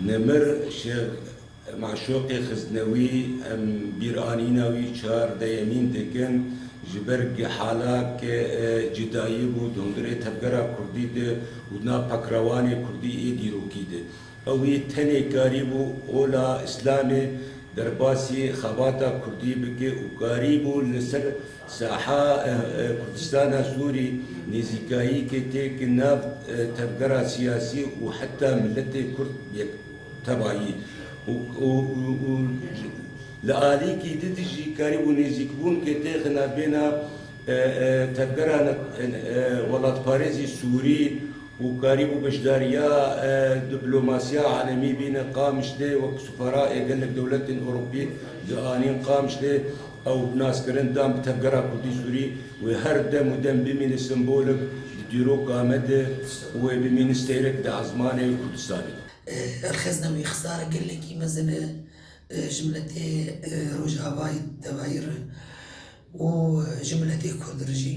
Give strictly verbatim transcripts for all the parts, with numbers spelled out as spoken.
Nemir Şêx Maşûqê Xiznewî, em bîranîna wî çardeyemîn dikin, ji ber gihala ke, e, cidayî bû di hundirê tevgera kurdî de û di nav pekrewanê kurdî ê dîrokî de. Ew wî tenê karîbû ola Îslamê derbasî xebata kurdî bike û karîbû li ser saha, e, e, Kurdistana Sûrî nêzîkayîkê têk nav, e, tevgera siyasî û heta miletê kurd yek tebayî û, û, û, û li alîkî di jî karîbû nêzîkbûn ke têxina bêna, e, e, tevgera ne-, e, e, welatparêzî Sûrî û karîbû beşdariya, e, diplomasiya alemî bîne Qamişlê, wek sufera ê gelek dewletên Ewropî dianîn Qamişlê, ew naskirin dan bi tevgera kurdî Sûrî, wê her dem û dem bimîne sembolek di dîroka me de û wê bimîne seyrek di ezmanê Kurdistanê de. Elxeznewî xisara gelekî mezin e, e, ji miletê, e, Rojavayê tevayî re û, e, ji miletê Kurd re jî.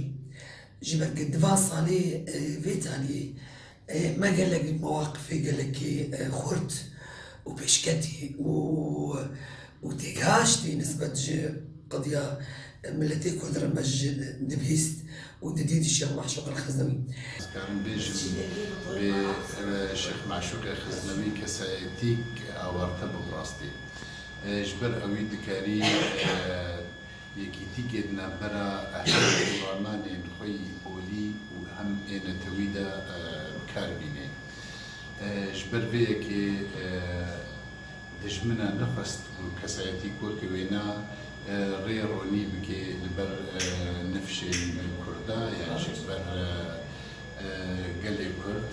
Ji ber ku di van salê, e, vê taliyê, e, me gelek mewaqifê gelekî, e, xurt û pêşketî û, û têgihiştî nisbet ji qediya miletê Kurd re me ji dibîst û didî di Şêx Maşûq El Xeznewî. Ez karim bêjim, bê, e, Şêx Maşûqê Xeznewî kesayetîk awarte bû bi rastî. E, ji ber ewî dikarî, e, yekîtîkê di navbera ehmed û ramanên xwe yî olî û hem ê netewî de, e, bi kar bîne. E, ji ber vê yekê, e, dijmina nexwest ku kesayetî ku weke wêna, e, rê ronî bike li ber, e, nifşên Kurda, yan jî li ber, e, e, gelê Kurd.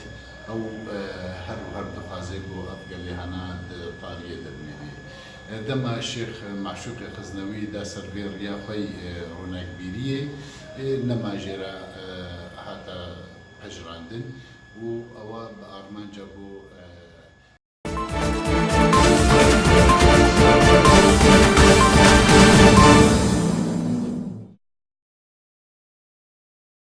Ew, e, her û her dixwaze ku ev gelê hana di tariyê de bimîne. E, dema Şêx Maşûqê Xiznewî da ser vê riya xwe yî, e, ronakbîriyê, e, nema jê re, e, hate pejirandin û ewa bi armanca bo, e,